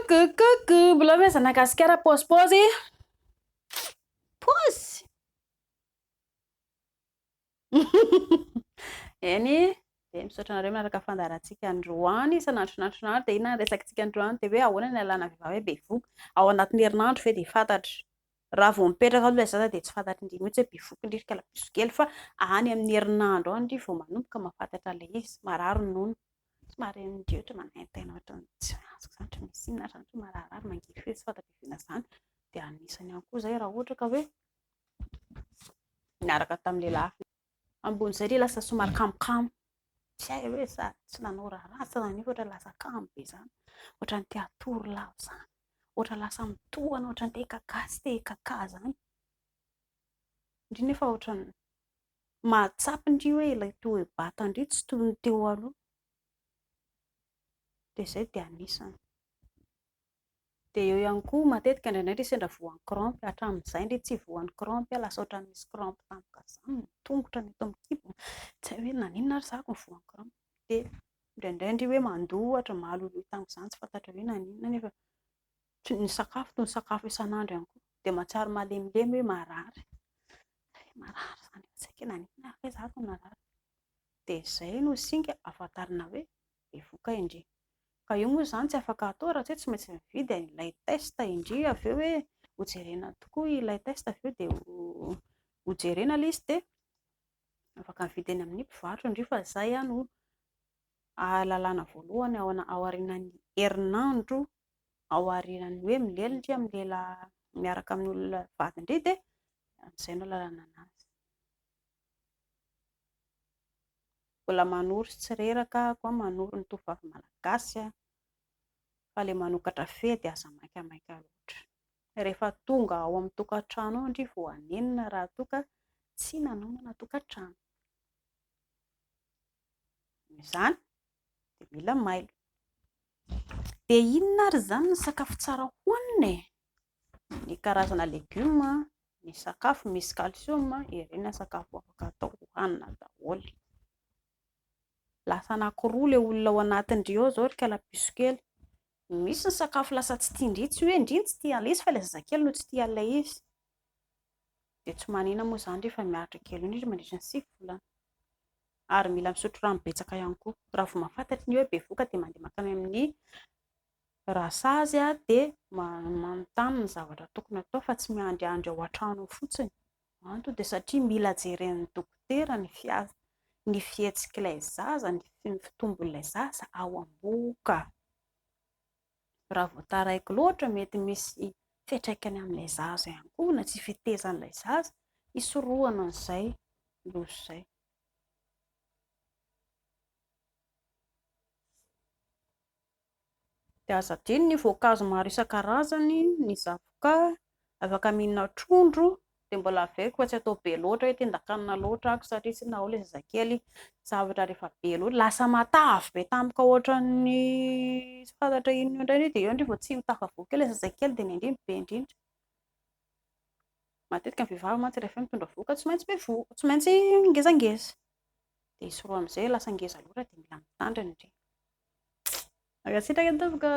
Coucou coucou, mbola ve zana gasikara pause pause? Pause. Eny, dia misaotra anareo manaraka fandaharantsika androany isan'andro isan'andro isan'andro. Dia inona ny resakitsika androany? Dia hoe ahoana ny alana vehivavy hoe bevohoka? Ao anatin'ny herinandro ve dia fantatra? Raha vao mipetraka aloha ilay zaza dia tsy fantatry ndry mihitsy hoe bevohoka ndry ry kalapiso kely fa any amin'ny herinandro any ndry vao manomboka mahafantatra ilay izy. Marary ny nono. Somary ndry ohatra manaintaina ohatran'ny tsy azoko izany, ohatra misy inona ary izany, ohatra mararirary, mangirifiry tsy fanta-piaviana izany. Dia anisany ihany koa izay raha ohatra ka hoe niaraka tamin'ny lehilahy hafa. Ambon'izay ilay lasa somary kamokamo. Tsy hay hoe sa tsy nanao raharaha, tsy nanino fa ohatran'ny lasa kamo be izany. Ohatran'ny te hatory lava izany. Ohatran'ny lasa mitohana, ohatran'ny te hikakà sy te hikakà izany. Ndry nefa ohatran'ny mahatsapa ndry hoe ilay toe-batan-dry tsy toy ny teo aloha. Dia izay dia anisany. Dia eo ihany koa matetika indraindray ndry sendra voan'ny crampe, hatramin'izay ndry tsy voan'ny crampe aho, lasa ohatran'ny misy crampe tampoka izany ny tongotra ny eto amin'ny kibo, tsy hay hoe naninona ary za ko voan'ny crampe. Dia indraindray ndry hoe mandoa ohatra, mahaloloy tampoka izany tsy fantatra hoe naninona nefa ny sakafo toy ny sakafo isan'andro ihany koa, dia mahatsiaro malemilemy hoe marary, marary izany, tsy haiko hoe naninona ary kay za no narary. Dia izay no singa ahafantarana hoe bevoka indry. Ka io moa izany tsy afaka atao raha tsy hoe tsy maintsy mividy an'ilay test indry avy eo hoe hojerena tokoa ilay test avy eo dia hojerena ilay izy dia afaka mividy eny amin'ny mpivarotra indry fa izay no ahalalana voalohany ao aorianan'ny herinandro ao aorianan'ny hoe milela indry amin'ny lehilahy miaraka amin'ny olona vadiny indry dia izay no ahalalana anazy. Mbola manoro sy tsy reraka aho koa manoro ny tovovavy malagasy fa ilay manokatra fe dia aza maikamaika loatra. Rehefa tonga ao amin'ny tokantrano ao ndry vao hanenina raha toa ka tsy nanomana tokantrano. Noho izany dia mila mailo. Dia inona ary izany ny sakafo tsara hohanina e? Ny karazana legioma, ny sakafo misy calcium, ireny ny sakafo afaka atao hohanina daholo. Lasa anankiroa ilay olona ao anatin-dry ao izao ry kalapiso kely. Misy ny sakafo lasa tsy tian-dry, tsy hoe ndry no tsy tia an'ilay izy fa ilay zazakely no tsy tia an'ilay izy. Dia tsy manina moa izany rehefa miaritra kely eo indrindra mandritra ny 9 volana. Ary mila misotro rano betsaka ihany koa. Raha vao mahafantatra ny hoe bevohoka dia mandeha mankany amin'ny rasazy dia manontany ny zavatra tokony atao fa tsy miandriandry ao an-trano ao fotsiny. Antony dia satria mila jeren'ny dokotera ny ny fihetsik'ilay zaza, ny fitombon'ilay zaza ao am-bohoka. Raha vao taraiky loatra mety misy fiantraikany amin'ilay zaza ihany koa na tsy fetezan'ilay zaza, hisorohana an'izay loza izay. Dia aza adino ny voankazo maro isan-karazany, ny zavoka, afaka mihinana trondro, dia mbola averiko fa tsy atao be loatra hoe tendan-kanina loatra ako satria tsy nahoa ilay zazakely, zavatra rehefa be loatra, lasa matavy be tampoka ohatran'ny tsy fantatra inona indray ndry dia eo ndry vao tsy ho tafavoaka eo ilay zazakely dia ny ain-dry no be indrindra. Matetika ny vehivavy mantsy rehefa hoe mitondra vohoka tsy maintsy bevohoka, tsy maintsy ngezangeza. Dia hisorohana amin'izay lasa ngeza loatra dia mila mitandrina ndry. Mankasitraka tompoko.